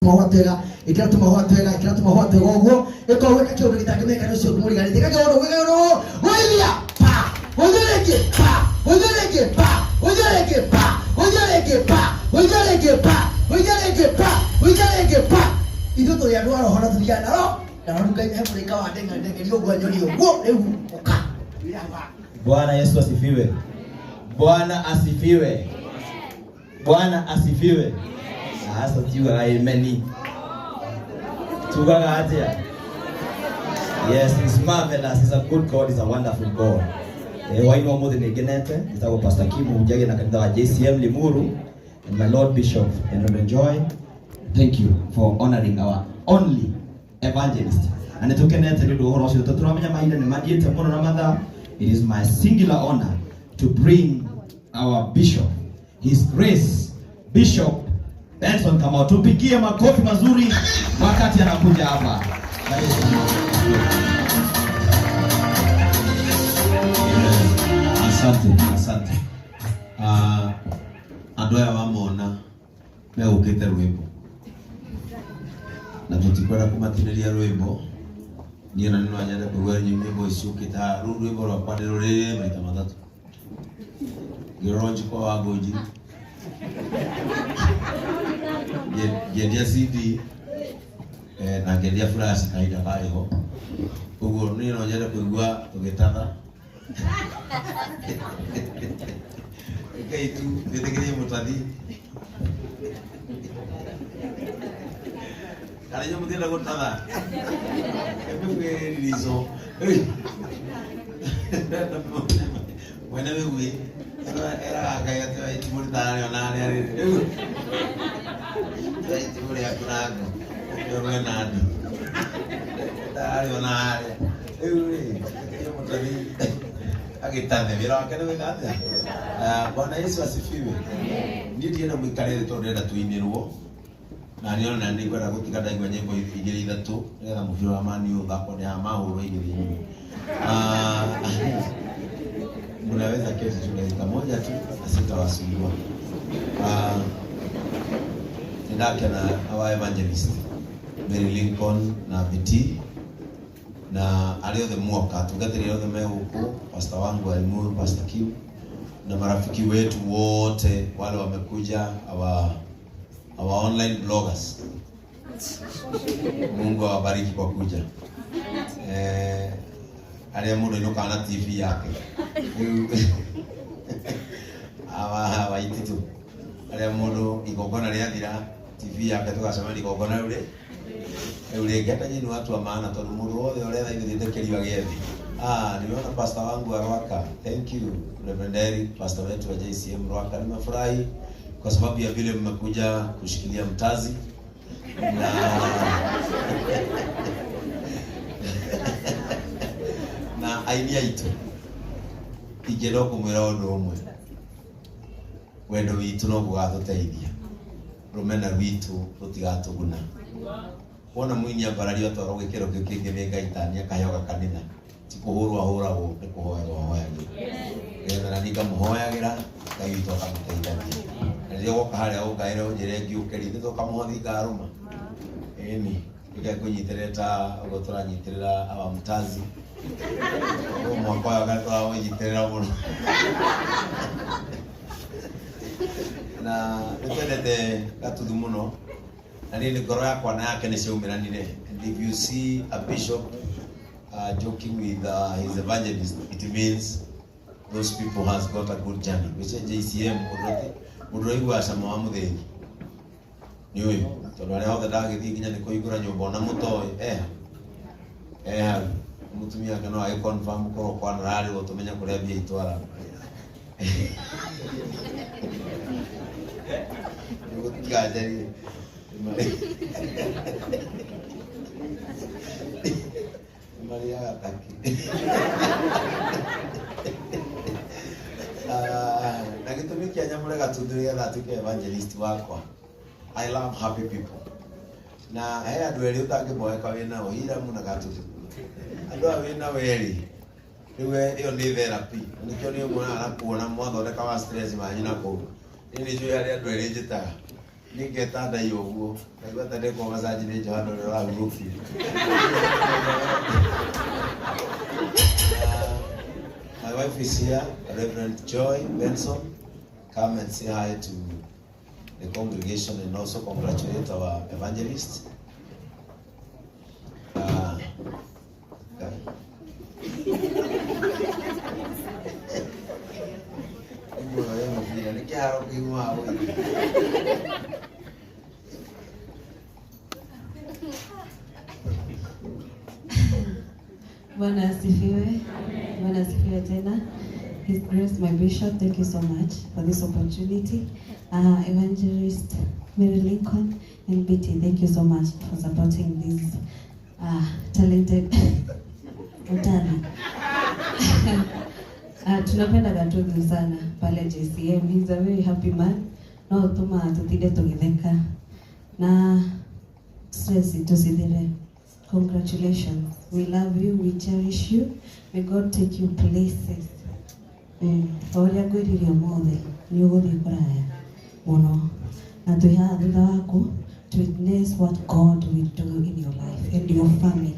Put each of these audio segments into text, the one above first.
Tũmahũa twega, ĩkĩra tũmahũa twega, ĩkĩra tũmahũa twega ũguo. Ĩka ũguo, ĩka kĩũndũ gĩtangĩmenyeka nĩ ũcio ũngĩ mũriganĩtie. Ĩka kĩũndũ, ĩka kĩũndũ, gũithia, pa, gũithia rĩngĩ, pa, gũithia rĩngĩ, pa, gũithia rĩngĩ, pa, gũithia rĩngĩ, pa, gũithia rĩngĩ, pa, gũithia rĩngĩ, pa, gũithia rĩngĩ, pa. Ithuĩ tũrĩ andũ a roho na tũthiaga na roho. Na roho Ngai he mũraika wa ndeng'eri ũguo anyoni ũguo rĩu ũka. Wĩra hau haha. Bwana Yesu asifiwe. Bwana asifiwe. Bwana asifiwe. Sasa tugaga amen. Tugaga atia. Yes, he's marvelous. He's a good God. He's a wonderful God. Wainwa muthi nĩngenete. Njĩtagwo Pastor Kim hunjagia na kanitha wa JCM Limuru and my Lord Bishop and Reverend Joy. Thank you for honoring our only evangelist. Na nĩtũkenete nĩ ũndũ wa ũhoro ũcio tondũ tũramenya mahinda nĩ mathiĩte mũno na mathaa. It is my singular honor to bring our bishop, His Grace Bishop Benson Kamau. Tupigie makofi mazuri wakati anakuja hapa. Karibu sana. Asante, asante. Andũ aya wamona megũkĩte rwĩmbo na tũtikwenda kũmatinĩria rwĩmbo. Niĩ na no nyende kũigua nyĩmbo ici ciũkĩte haha. Rĩu rwĩmbo rwakwa nĩ rũrĩrĩ maita matatũ, ngĩrorwo njiko wa ngũnji, ngĩendia CD na ngĩendia flash kahinda karĩ ho. Ũguo niĩ no nyende kũigua tũgĩtatha. Rekei tu twĩtĩkĩrie mũtathi kana inyuĩ mũtienda gũtatha ĩmĩgwĩririco mwene mĩguĩ eraga Ngai atĩ oya itimũ rĩtararĩo na harĩa rĩrĩ rĩu oya itimũ rĩaku na ngo ũkĩorwe na andũ rĩtararĩo na harĩa rĩu rĩ ĩtĩkĩrie mũtathi agĩtathe wĩra wake nĩ wĩka atĩa. Bwana Yesu asifiwe. Niĩ ndienda mũikare thĩ tondũ ndĩrenda tũinĩrwo na niĩ ona nĩ ngwenda gũtiga ndaigua nyĩmbo igĩrĩ ithatũ nĩgetha mũbira wa Man U ũthakwo nĩ haha mahũrwo igĩrĩ inyuĩ. Mnaweza keti tu dakika moja tu na sitawasumbua. Nĩndakena our evangelist Mary Lincoln na Betty na arĩa othe mwoka, atungatĩri othe me gũkũ, pastor wangu wa Limuru, Pastor Kim, na marafiki wetu wote wale wamekuja, our online bloggers, Mungu awabariki kwa kuja. Arĩa mũndũ ainũkaga na TV yake rĩu awa waititũ arĩa mũndũ igongona rĩathira TV yake tũgacemania igongona rĩu rĩ rĩu rĩngĩ hata nyinyi ni watu wa maana tondũ mũndũ wothe ũretha ithuĩ twĩtĩkĩrio agĩe thĩ. Nimeona pastor wangu wa Rwaka. Thank you, Reverend Eric, pastor wetu wa JCM Rwaka. Nimefurahi kwa sababu ya vile mmekuja kushikilia mtazi na aini aitũ. Ingĩenda kũmwĩra ũndũ ũmwe, wendo witũ no gũgatũteithia, rũmena rwitũ rũtigatũguna. Wona mũini ambarario atwarwo gĩkĩro kĩu kĩngĩ nĩ Ngai tani akaheo gakanitha, ti kũhũrwo ahũragwo, nĩ kũhoerwo ahoyagĩrwo, nĩgetha na niĩ ngamũhoyagĩra Ngai witũ akamũteithagia. Na rĩrĩa ũgoka harĩa ũngaĩre ũnjĩre ngiũke rĩ, tũkamũhothi ngarũma ĩni reke ngũnyitĩrĩre ta ũguo tũranyitĩrĩra awa mtazi ũguo mwaka ũyũ anga tũramũnyitĩrĩra mũno na nĩ twendete Gatuthu mũno na niĩ nĩ ngoro yakwa na yake nĩ ciaumĩranire. And if you see a bishop joking with his evangelist, it means those people has got a good journey. Gwĩcia JCM mũndũ ũraiguaga cama wa mũthĩgi nĩ ũyũ tondũ arĩa othe ndagĩthiĩ nginya nĩ kũhingũra nyũmba ona mũtoĩ eha eha mũtumia wake no agĩ confirm korwo kwanararĩrwo tũmenye kũrĩa mbia itwaraga nĩgũtiganjarie marĩaga taki. Na gĩtũmi kĩa nyamũre Gatundu nĩgetha atuĩke evangelist wakwa, I love happy people na he andũ erĩ ũtangĩboeka wĩ nao, Hiramu na Gatundu. Andũ aya wĩ nao erĩ rĩu ĩyo nĩ therapy. Nĩkĩo nĩ ũmuonaga na kuona mwathondeka wa stress wanyu na kũu. Niĩ nĩ njũĩ harĩ andũ erĩ njĩtaga. Ningeta ndai ũguo ndaigua ta ndekwo massage nĩ Johana ũrĩa ũrahurũkire. My wife is here, Reverend Joy Benson. Come and say hi to the congregation and also congratulate our evangelist. Yeah. Nĩ kĩharo kĩuma hau. Bwana asifiwe. Bwana asifiwe tena. His Grace, my Bishop, thank you so much for this opportunity. Evangelist Mary Lincoln and BT, thank you so much for supporting this talented Mutana. Tunapenda Gatuthu sana pale JCM. He's a very happy man. No tuma tutinde tugitheka na stress tusithire. Congratulations. We love you, we cherish you. May God take you places. O ũrĩa ngwĩrire ũmũthĩ nĩ ũgũthiĩ kũraya mũno na twĩ haha thutha waku to witness what God will do in your life and your family.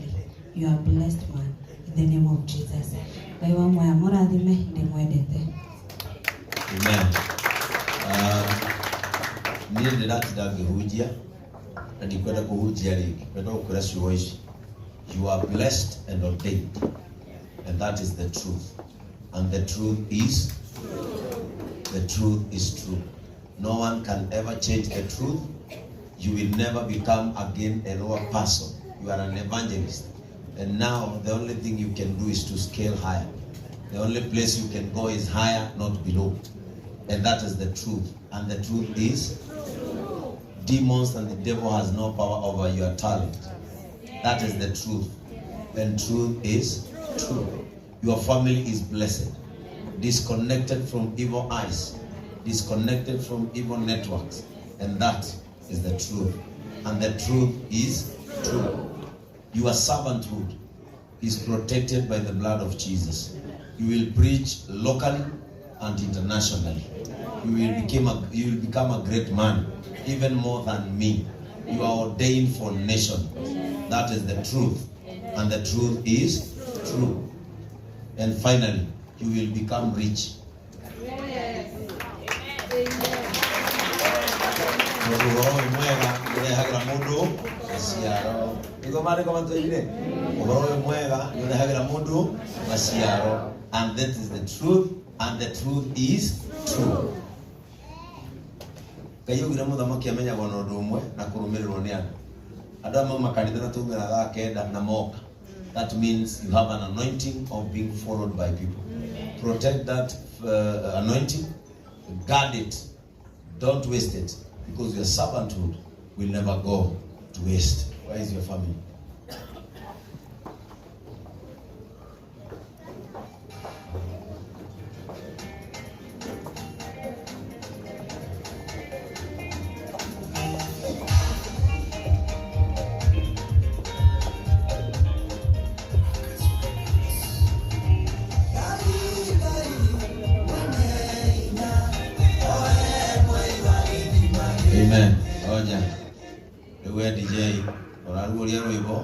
You are blessed man in the name of Jesus. Ngai wa muoyo mũrathime, ndĩmwendete. Amen. Niĩ ndĩratinda ngĩhunjia na ndikwenda kũhunjia rĩngĩ, kwenda gũkwĩra ciugo ici. You are blessed and ordained, and that is the truth. And the truth is, the truth is true. No one can ever change the truth. You will never become again a lower person. You are an evangelist. And now the only thing you can do is to scale higher. The only place you can go is higher, not below. And that is the truth. And the truth is, demons and the devil has no power over your talent. That is the truth. And truth is true. Your family is blessed. Disconnected from evil eyes. Disconnected from evil networks. And that is the truth. And the truth is true. Your servanthood is protected by the blood of Jesus. You will preach locally and internationally. You will become a great man, even more than me. You are ordained for nation. That is the truth. And the truth is true. And finally, you will become rich. Tondũ ũhoro ũyũ mwega nĩũrehagĩra mũndũ maciaro. Nĩguo maandĩko matwĩrire, ũhoro ũyũ mwega nĩũrehagĩra mũndũ maciaro. And that is the truth, and the truth is true. Ngai augire mũthamaki amenyagwo na ũndũ ũmwe na kũrũmĩrĩrwo nĩ andũ. Andũ aya mauma kanitha na twaumĩra thaa kenda na moka. That means you have an anointing of being followed by people. Protect that anointing, guard it, don't waste it, because your servanthood will never go to waste. Where is your family? Amen. Oja. Rĩu we DJ ũraruguria rwĩmbo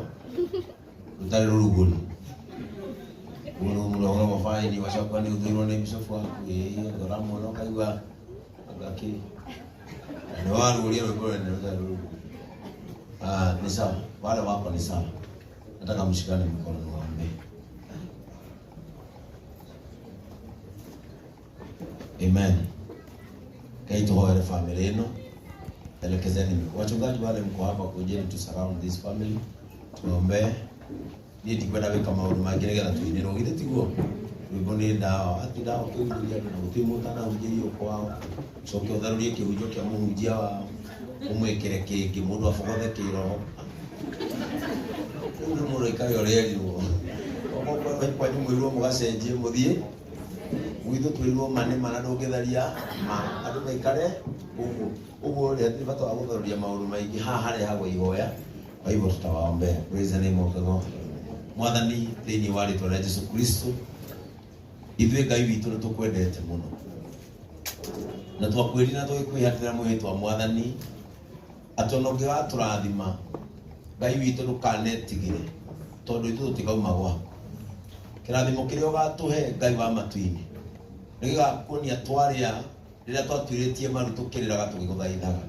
rũtarĩ rũrugũri. Ũguo nĩ mũndũ faini wacoka nĩ ũthũirwo nĩ bishop waku ĩĩ ũramuona ũkaigua anga kĩ. Na nĩ waruguria rwĩmbo rwene rũtarĩ rũrugũri. Ah, ni sawa. Wale wako ni sawa. Nataka mshikane mkono niwaombee. Amen. Ngai tuhoere family ĩno. Elekezeni mikono. Wachungaji wale mko hapa, kujeni to surround this family. Tuombe. Niĩ ndikwenda gwĩka maũndũ mangĩ nĩgetha tũinĩrwo githĩ tiguo? Rwĩmbo nĩ ndawa, ati ndawa ũkĩhunjĩria andũ na gũtirĩ mũndũ ũtanahunjĩrio kwao. Ũcoke ũtharũrie kĩhunjio kĩa mũhunjia wao, ũmwĩkĩre kĩngĩ, mũndũ abogothe kĩroho. Rĩu nĩ mũndũ aikare ũrĩa erirwo. Okorwo kwanyu mwĩrirwo mũgacenjie mũthiĩ gwitũ twĩrirwo ma nĩ ma na ndũngĩtharia ma, andũ maikare ũguo. Ũguo rĩ, hatirĩ bata wa gũtharũria maũndũ maingĩ, haha harehagwo ihoya. Kwa hivyo tutawaombea. Praise the name of the Lord. Mwathani, thĩinĩ wa rĩtwa rĩa Jesu Kristo, ithuĩ Ngai witũ nĩ tũkwendete mũno na twakwĩrire na tũgĩkwĩhatĩra mwĩhĩtwa Mwathani Atĩ ona ũngĩgatũrathima Ngai witũ ndũkanetigĩre tondũ ithuĩ tũtikauma gwaku. Kĩrathimo kĩrĩa ũgatũhe Ngai wa matu-inĩ nĩ gĩgakuonia twarĩa rĩrĩa twatuĩrĩtie maru tũkĩrĩraga tũgĩgũthaithaga.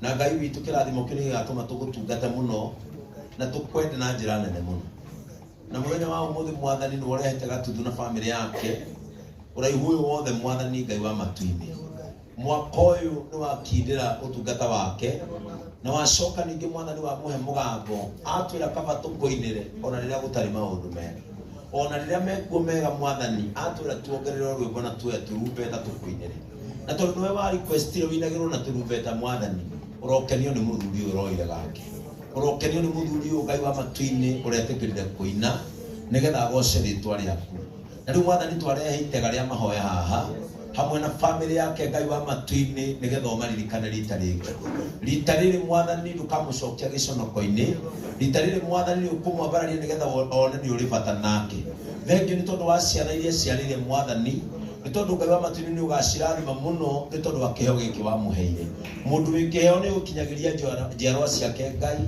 Na Ngai witũ kĩrathimo kĩu nĩ gĩgatũma tũgũtungate mũno na tũkwende na njĩra nene mũno. Na mũthenya wa ũmũthĩ mwathani nĩ ũrehete Gatuthu na bamĩrĩ yake ũraihu ũyũ wothe mwathani Ngai wa matu-inĩ. Mwaka ũyũ nĩ wakindĩra ũtungata wake na wacoka ningĩ mwathani wa mũhe mũgambo atwĩra kaba tũkũinĩre ona rĩrĩa gũtarĩ maũndũ mega ona rĩrĩa mekuo mega mwathani atwĩra tuongerere rwĩmbo na tuoe tũrumbeta tũkũinĩre na tondũ nĩwe wa requestire wĩinagĩrwo na tũrumbeta mwathani ũrokenio nĩ mũthuri ũyũ ũroire gake ũrokenio nĩ mũthuri ũyũ Ngai wa matu-inĩ ũretĩkĩrire kũina nĩgetha agoce rĩtwa rĩaku. Na rĩu mwathani twarehe itega rĩa mahoya haha hamwe na bamĩrĩ yake Ngai wa matu-inĩ nĩgetha ũmaririkane rita rĩngĩ. Rita rĩrĩ mwathani ndũkamũcokia gĩconoko-inĩ, rita rĩrĩ mwathani nĩ ũkũmwambararia nĩgetha one nĩ ũrĩ bata nake. Thengiũ nĩ tondũ wa ciana iria ciarĩire mwathani, nĩ tondũ Ngai wa matu-inĩ nĩ ũgacirathima mũno nĩ tondũ wa kĩheo gĩkĩ wamũheire. Mũndũ wĩ kĩheo nĩ ũkinyagĩria njiarwa ciake Ngai,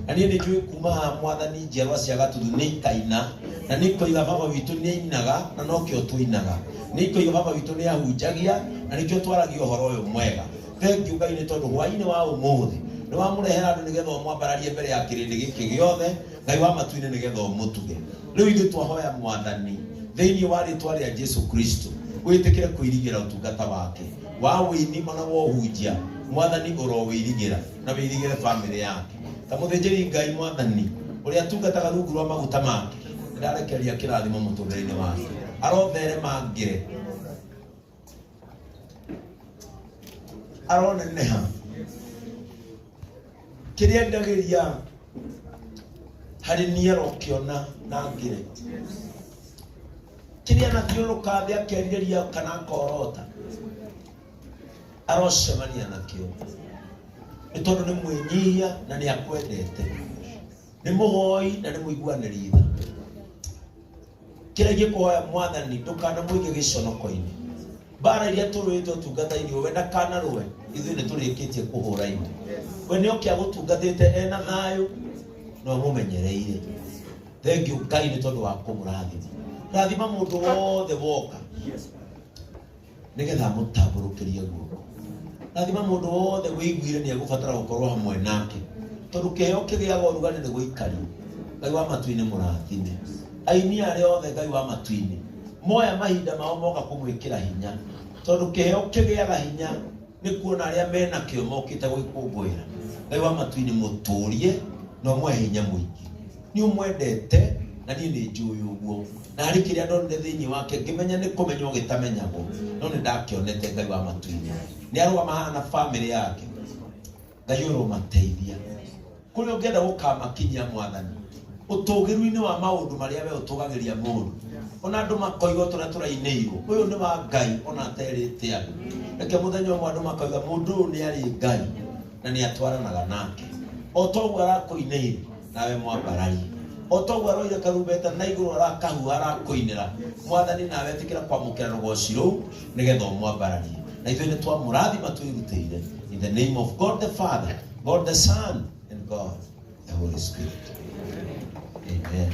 na niĩ nĩ njũĩ kuma haha mwathani njiarwa cia Gatuthu nĩ ikaina na nĩ ikoiga baba witũ nĩ ainaga na nokĩo tũinaga, nĩ ikoiga baba witũ nĩ ahunjagia na nĩkĩo twaragia ũhoro ũyũ mwega. Thengiũ Ngai nĩ tondũ hwaĩ-inĩ wa ũmũthĩ nĩ wamũrehera andũ nĩgetha ũmwambararie mbere ya kĩrĩndĩ gĩkĩ gĩothe Ngai wa matu-inĩ nĩgetha ũmũtuge. Rĩu ithuĩ twahoya mwathani thĩinĩ wa rĩtwa rĩa Jesu Kristo wĩtĩkĩre kwĩrigĩra ũtungata wake wa wĩini ona wa ũhunjia mwathani ũrowĩirigĩra na wĩirigĩre bamĩrĩ yake ta mũthĩnjĩri Ngai mwathani ũrĩa atungataga rungu rwa maguta make ndarekereria kĩrathimo mũtũrĩre-inĩ wake arotherema ngĩre aroneneha kĩrĩa ndagĩria harĩ niĩ arokĩona na ngĩre kĩrĩa anathiũrũrũka thĩ akerirĩria kana akorota arocemania nakĩo nĩ tondũ nĩ mwĩnyihia na nĩ akwendete nĩ mũhoi na nĩ mũiguanĩri tha. Kĩrĩa ingĩkũhoya mwathani ndũkanamũige gĩconoko-inĩ. Mbara iria tũrũĩte ũtungata-inĩ we ndakanarũe, ithuĩ nĩ tũrĩkĩtie kũhũra imwe. We nĩ oke agũtungatĩte ena thayũ na ũmũmenyereire. Thengiũ Ngai nĩ tondũ wa kũmũrathima. Rathima mũndũ wothe woka nĩgetha amũtambũrũkĩrie guoko. Rathima mũndũ wothe wĩiguire nĩ egũbatara gũkorwo hamwe nake tondũ kĩheo kĩgĩaga ũrugarĩ nĩ gũikario. Ngai wa matu-inĩ mũrathime. Aini arĩa othe Ngai wa matu-inĩ moya mahinda mao moka kũmwĩkĩra hinya tondũ kĩheo kĩgĩaga hinya nĩ kuona arĩa menakĩo mokĩte gũgĩkũngũĩra. Ngai wa matu-inĩ mũtũrie na ũmũhe hinya mũingĩ. Nĩ ũmwendete na niĩ nĩ njũĩ ũguo na harĩ kĩrĩa ndonire thĩinĩ wake ngĩmenya nĩ kũmenywo gĩtamenyagwo no nĩ ndakĩonete Ngai wa matu-inĩ. Nĩ arũgama haha na bamĩrĩ yake Ngai ũromateithia kũrĩa ũngĩenda gũkamakinyia mwathani ũtũgĩru-inĩ wa maũndũ marĩa we ũtũgagĩria mũndũ ona andũ makoiga tũrĩa tũrainĩirwo ũyũ nĩ wa Ngai ona aterĩte andũ. Reke mũthenya ũmwe andũ makoiga mũndũ ũyũ nĩ arĩ Ngai na nĩ atwaranaga nake o toguo arakũinĩire nawe mwambararie o toguo aroire karumbeta na igũrũ arakahuha arakũinĩra mwathani nawe ĩtĩkĩra kwamũkĩra rũgoci rũu nĩgetha ũmwambararie na ithuĩ nĩ twamũrathima twĩrutĩire in the name of God the Father, God the Son and God the Holy Spirit. Amen.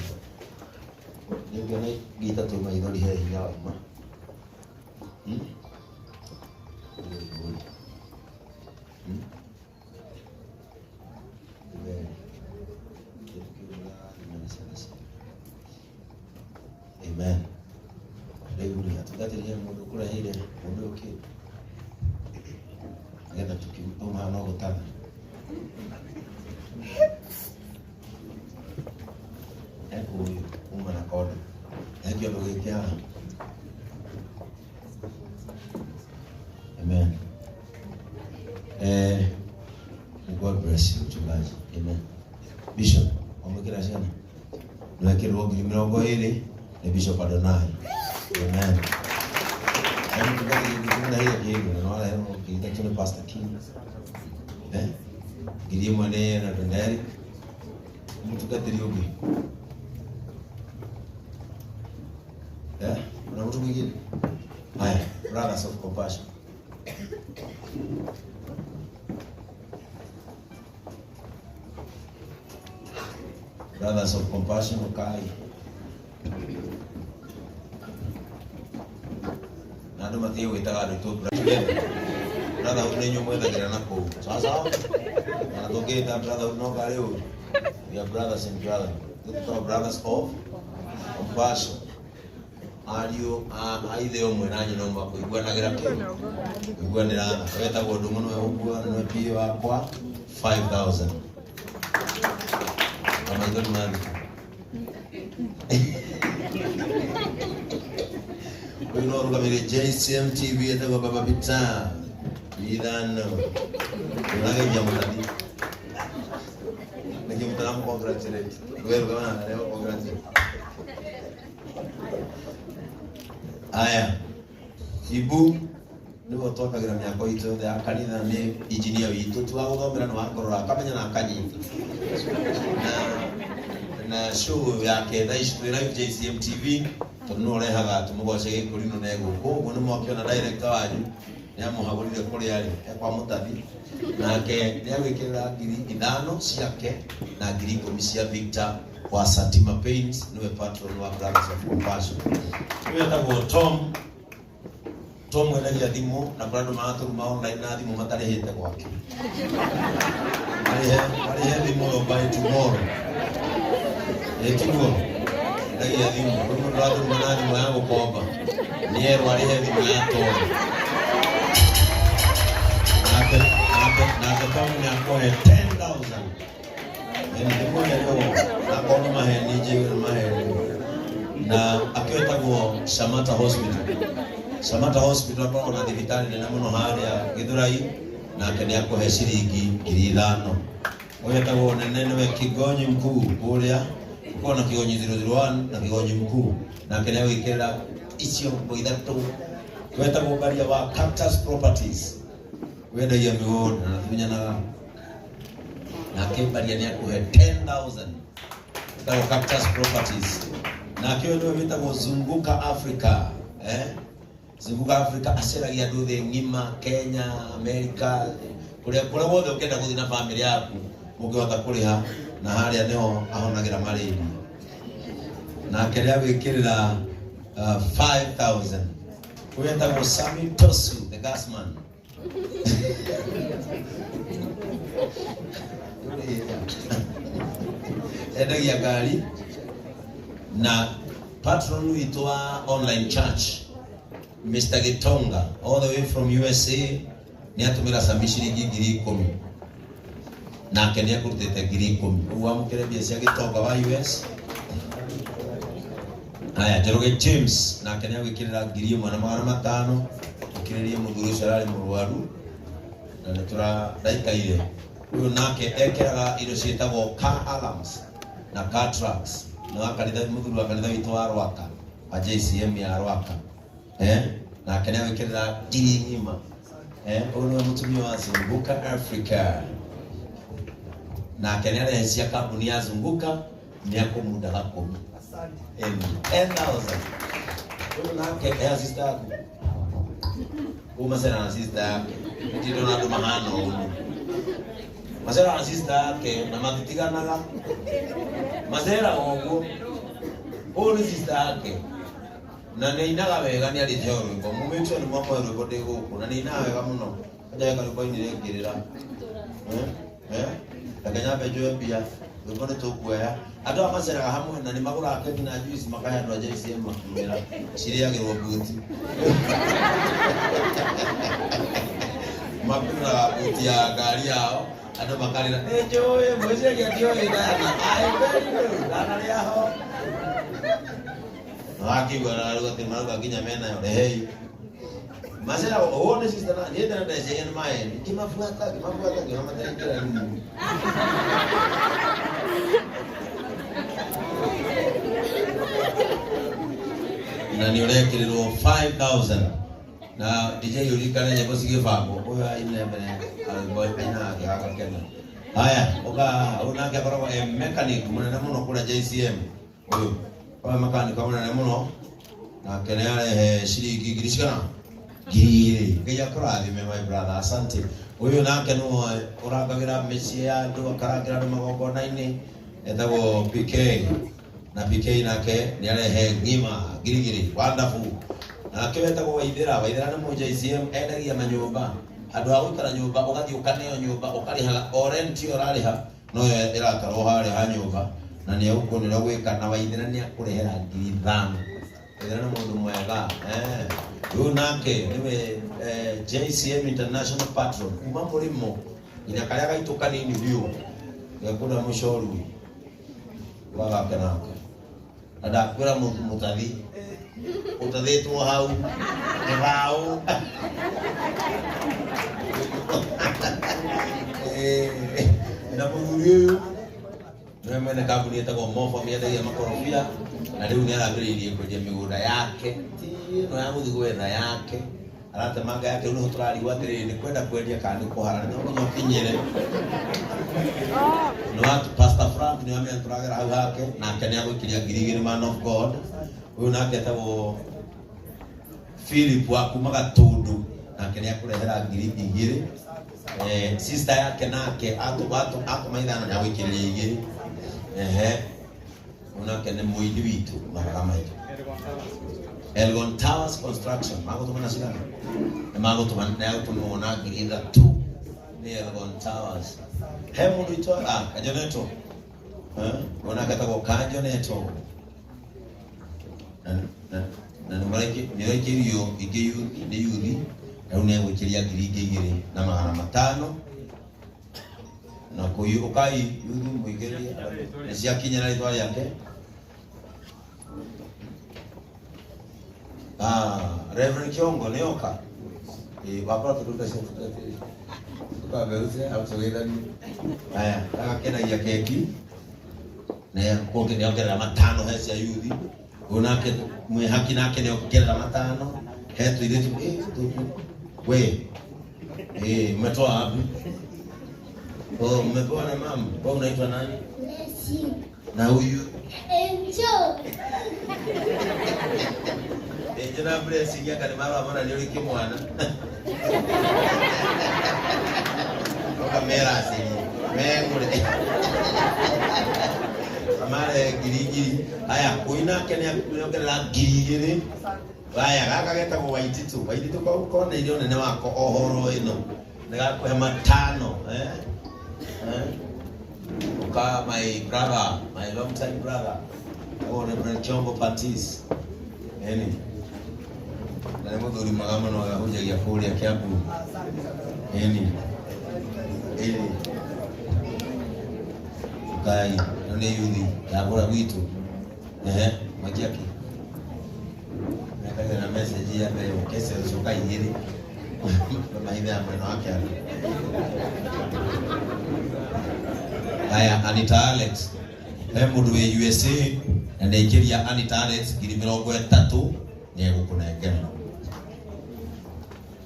Nĩngĩona ngita tũ maithori he hinya wauma. Amen. Amen. Rĩu rĩ atungatĩri he mũndũ ũkũreheire mũndũ ũyũ kĩndũ nĩgetha tũkiuma haha no gũtana. Ekũyũ uma na kondo. He kĩndũ gĩkĩ haha. Amen. God bless you, mchungaji. Amen. Bishop, wamwĩkĩra ciana? Nĩwekĩrwo 20,000 nĩ Bishop Adonai. Amen. Hebu tungaji ngĩkĩmũreheire kĩndũ na nĩwareherwo 3,000 nĩ Pastor King. 1,000 nĩ Reverend Eric. Mũtungatĩri ũngĩ. Kuna mtu mwingine? Haya, Brothers of Compassion. Brothers of Compassion ukai na andũ matige gwĩtaga andũ aitũ brotherhood nĩ inyuĩ mwethagĩra na kũu sawa sawa na tũngĩta brotherhood no karĩ ũru. We are brothers in brotherhood. Tũtĩtagwo Brothers of Compassion. Ariũ a ithe ũmwe na nyina ũmwe kũiguanagĩra kĩ kũiguanĩra tha. Wetagwo Ndung'u nĩwe ũguo nĩwe PA wakwa 5000 na maitho nĩ mathika. Ũyũ no ũrũgamĩrĩire JCM TV etagwo Baba Peter 5,000 ũrageria mũtathi nĩkĩ mũtaramu congratulate we rũgama na rĩo congratulate. Aya Ibu nĩwe twakagĩra mĩako itũ yothe ya kanitha nĩ injinia witũ ti wa gũthomera nĩ wa kũrora akamenya na akanyita na show yake thaa ici twĩ live JCM TV tondũ nĩwe ũrehaga tũmũgoce gĩkũrinũ na egũkũ ũguo nĩ mwakĩona director wanyu nĩ amũhagũrire kũrĩa arĩ e kwa mũtathi nake nĩ agwĩkĩrĩra 5,000 ciake na 10,000 cia Victor wa Satima Paints nĩwe patron wa Brothers of Compassion. Ũyũ etagwo Tom. Tom wendagia thimũ na kũrĩ andũ maratũruma online na thimũ matarĩhĩte gwake marĩhe thimũ ĩyo by tomorrow ĩtiguo endagia thimũ kwĩ mũndũ ũratũruma na thimũ ya gũkomba nĩerwo arĩhe thimũ ya toro nake Tom nĩakũhe 10,000 akorwo nĩ maheni njĩgue nĩ maheni na akĩo Shamata Hospital. Shamata Hospital akoragwo na thibitarĩ nene mũno harĩa Gĩthũrai nake nĩ akũhe ciringi 5,000. Ũyũ etagwo nene nĩwe Kigonyi mkuu kũrĩa gũkoragwo na Kigonyi 001 na Kigonyi mkuu nake nĩ agwĩkĩrĩra icio ngo ithatũ. Wetagwo Baria wa Cactus Properties wendagia mĩgũnda na tunyanaga nake Baria nĩ akũhe 10,000 wetagwo Cactus Properties nake ũyũ nĩwe wĩtagwo Zunguka Africa Zunguka Africa aceragia andũ thĩ ng'ima Kenya America kũrĩa kũrĩa guothe ũngĩenda gũthiĩ na famĩlĩ yaku ũngĩhota kũrĩha na harĩa nĩho ahonagĩra malaria nake nĩ agwĩkĩrĩra 5,000. Ũyũ etagwo Sami Tosu the gasman. Endagia ngari na patron witũ wa online church Mr. Gitonga all the way from USA nĩ atũmĩra Sami ciringi 10,000 nake nĩ akũrutĩte 10,000 ũguo amũkĩre mbia cia Gitonga wa US. Aya Njoroge James nake nĩ agwĩkĩrĩra 1,500 ũkĩrĩrie mũthuri ũcio ararĩ mũrwaru na nĩ tũra ndaikaire. Ũyũ nake ekĩraga indo ciĩtagwo car alarms na car trucks nĩ wa kanitha mũthuri wa kanitha witũ wa Rwaka wa JCM ya Rwaka nake nĩ agwĩkĩrĩra 1,000. Ũyũ nĩwe mũtumia wa Zunguka Africa nake nĩ arehe cia kambuni ya Zunguka nĩ akũmundaga kũmi 10,000. Ũyũ nake ya sister yaku kuma cera na sister yake ndindona andũ mahana ũguo macera na sister yake na matitiganaga maceraga ũguo. Ũyũ nĩ sister yake na nĩ ainaga wega nĩ arĩte rwĩmbo mumĩtio nĩ mwakwa rwĩmbo ndĩ gũkũ na nĩ ainaga wega mũno njage karwĩmbo ainire ngĩrĩra reke nyambe njoe mbia rwĩmbo nĩ tũkuoya. Andũ aya maceraga hamwe na nĩ magũraga keki na juice makahe andũ a JCM makiumĩra cirĩagĩrwo buti makunũraga buti ya ngari yao andũ makarĩra nĩ njũĩ mwĩciragia ndiũĩ Diana I very know ndanarĩa ho na wakĩigua rĩu atĩ marauga nginya menayo rehei macera ũũ nĩ sister na niĩ tene ndeciria nĩ maheni ngĩmabuata ngĩmabuata ngĩona mataraingĩra rumu. Na nĩ ũrekĩrĩrwo 5000 na DJ ũririkane nyĩmbo cigĩbangwo ũyũ aine mbere arwĩmbo ainaga gakena. Haya ũka ũyũ nake akoragwo e mechanic mũnene mũno kũrĩa JCM ũyũ oe mechanic mũnene mũno nake nĩ arehe ciringi ngiri cigana 2,000. Ngai akũrathime my brother, asante. Ũyũ nake nĩwe ũrangagĩra mĩciĩ ya andũ akarangĩra andũ magongona-inĩ Etagwo PK na PK nake nĩ arehe ng'ima ngirigiri wonderful. Nake wetagwo Waithera. Waithera nĩ mũ JCM, endagia manyũmba, handũ ha gũikara nyũmba ũgathiĩ ũkaneo nyũmba ũkarĩhaga o rent ĩyo ũrarĩha noyo ĩratarwo harĩa ha nyũmba, na nĩ egũkuonia ũrĩa gwĩka. Na Waithera nĩ akũrehera 5,000. Waithera nĩ mũndũ mwega. Rĩu nake nĩwe JCM International Patron kuma mũrĩmo nginya karĩa gaitũ kanini biũ gekũrĩa mũcorui wagake nake, na ndakwĩra mũtathi ũtathĩtwo hau gĩbaũ. Na mũthuri ũyũ nĩwe mwene kambuni ĩtagwo Mofa, mĩendagia makorobia, na rĩu nĩ arambĩrĩirie kwendia mĩgũnda yake, ti ĩno ya gũthiĩ gwetha yake, aratemanga yake. Rĩu nĩho tũrarigwo atĩrĩrĩ, nĩ kwenda kwendia kana nĩ kũhara? No nginya ũkinyĩre nĩ wa Pastor Frank, nĩ wamenya tũragera hau hake, nake nĩ agũikiria 2,000. Man of God ũyũ nake etagwo Philip wa kuma Gatundu, nake nĩ akũrehera 2,000. Sister yake nake atũma 5, nĩ agũikĩrĩria 2. Ehe, ũyũ nake nĩ mũini witũ maraga maitũ Elgon Towers Construction, magũtũma na cigana? Nĩ magũtũma, nĩ agũtũmwo na 3,000 nĩ Elgon Towers. He mũndũ itwa Kajoneto, eh ũyũ nake etagwo Kajoneto, na nĩ nĩraikĩrio ingĩ yuthi, nĩ yuthi, na rĩu nĩ egũikĩria 2,500. Na kũi ũkai yuthi mũikĩrie, nĩ ciakinya na rĩtwa rĩake. Reverend Kiongo nĩ oka. Wakora tũruta cia tukambeuse au tũgeithanie. Haya, agakenagia keki na kũngĩ nĩ ongerera 5 he cia yuthi. Ũyũ nake mwĩhaki nake nĩ ongerera 5 he tũirĩtu. We umetoa wapi? Oh, umepewa na mama. Wewe unaitwa nani? Blessing. Na huyu? Angel. Angel na Blessing aka nĩ marora nĩ ũrĩ kĩmwana. Ũkamera acĩrie megũre amare ngiri ngiri. Haya, kũi nake nĩ ongerera 2,000. Haya, gaka getagwo Waititu. Waititu kona irio nene wako ohoro ĩno nĩ gakũhe 5. Uka my brother, my long time brother, oh, Reverend Chombo Patis. Eni na nĩ mũthuri mwega mũno, ahunjagia kũrĩa Kiambu. Eni ukai no nĩ yuthi yagũra gwitũ. Ehe, makiaki nakaga na message ya mbere ũkese ũcoka igĩrĩ maithe ya mwena wake. Haya, Anita Alex, he mũndũ wĩ USA na nĩaikĩria Anita Alex 30,000, nĩ egũkũnengera.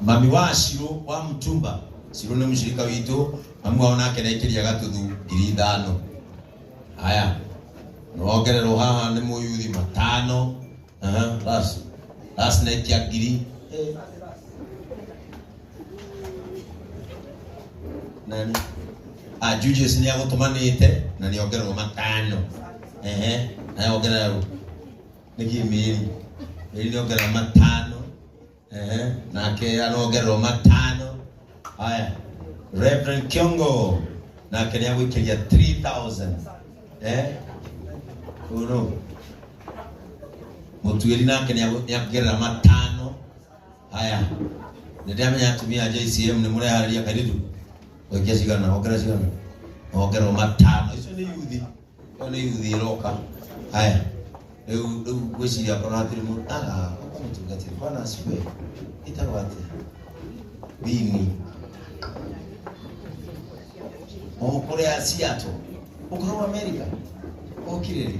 Mami wa Shiro wa Mtumba, Shiro nĩ mũshirika witũ, mami wao nake nĩaikĩria gatuthu 5,000. Haya, nĩwongererwo haha nĩ mũyuthi 5. Aha, bas bas, naikia ngiri. Nani? Julius nĩ agũtũmanĩte na nĩ ongererwo 5. Ehe, na ongerera rũ nĩkĩ? Mĩri mĩri nĩ ongerera 5. Ehe, nake arongererwo 5. Haya, Reverend Kiongo nake nĩ agũikĩria 3000. Uno mũtuĩri nake nĩ akuongerera 5. Haya, nĩ ndĩramenya atumia a JCM nĩ mũreharĩria kairĩtu gũikia cigana, ongerera cigana, ongererwo 5. Icio nĩ yuthi, ĩyo nĩ yuthi ĩroka. Haya, rĩu ngwĩciria akorwo hatirĩ mũndũ oka mũtungatĩri. Bwana asifiwe. Ĩtagwo atĩa? Bini o kũrĩa Seattle, ũkorwo America okire rĩ,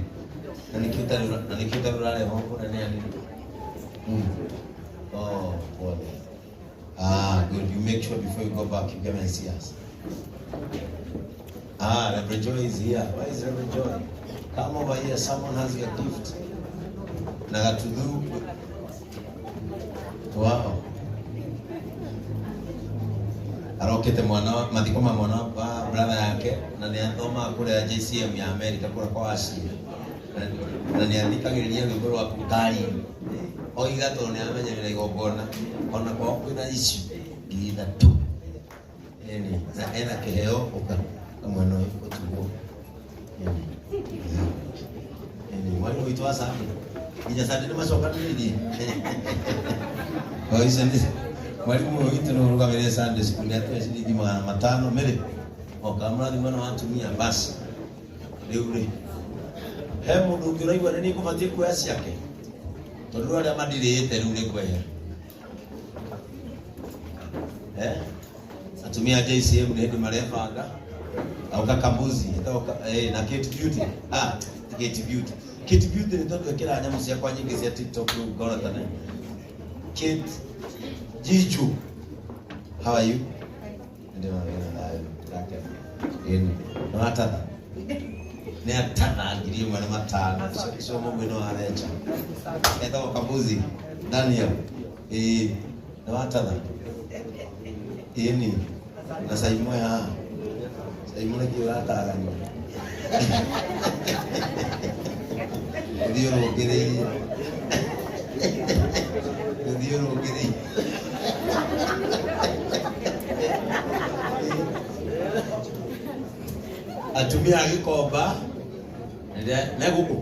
na nĩkĩo ũtarĩ, na nĩkĩo ũtarĩ ũrarehwo kũnene anini. Oh, pole. Good. You make sure before you go back, you come and see us. Reverend Joy is here. Where is Reverend Joy? Come over here. Someone has your gift. Nagatudhu. Wow. Arokete mwana mathiko ma mwana wa brother yake na nĩ athomaga kũrĩa JCM ya America kũrĩa kwa Asia na nĩ athikagĩrĩria rwĩmbo rwaku ngari-inĩ oiga tondũ nĩ amenyerera igongona ona kwao kwĩna issue 3,000 ĩni na ena kĩheo ũka kamwena ũyũ ũtugwo ĩni ĩni mwarimũ witũ wa Sunday nginya Sunday nĩ macokanĩrĩirie o icio nĩ mwarimu ũyũ witũ nĩ ũrũgamĩrĩire Sunday school nĩ atũhe ciringi 500 mĩrĩ oka mũrathimo na watumia basi rĩu rĩ he mũndũ ũngĩ ũraigua nĩ niĩ ngũbatiĩ kuoya ciake tondũ rĩu arĩa mandirĩĩte rĩu nĩ kwehera eh atumia a JCM nĩ hĩndĩ marebanga auka kambuzi na Kate Beauty Kate Beauty Kate Beauty nĩ tondũ ĩkĩra nyamũ ciakwa nyingĩ cia TikTok rĩu ngona ta nĩ Kate Jiju, how are you? Ndio na thayo ndake. Ĩni. Nĩ watatha? Nĩ atatha 1,500. Icio mũguĩ no arenja. Etagwo Kambuzi. Daniel. Ĩĩ. Nĩ watatha? Ĩni. Na Saimo ya. Saimo nĩkĩ ũratarania? Ũthiĩ ũrũngĩrĩirie. Ũthiĩ ũrũngĩrĩirie. Atumia a Gĩkomba me gũkũ.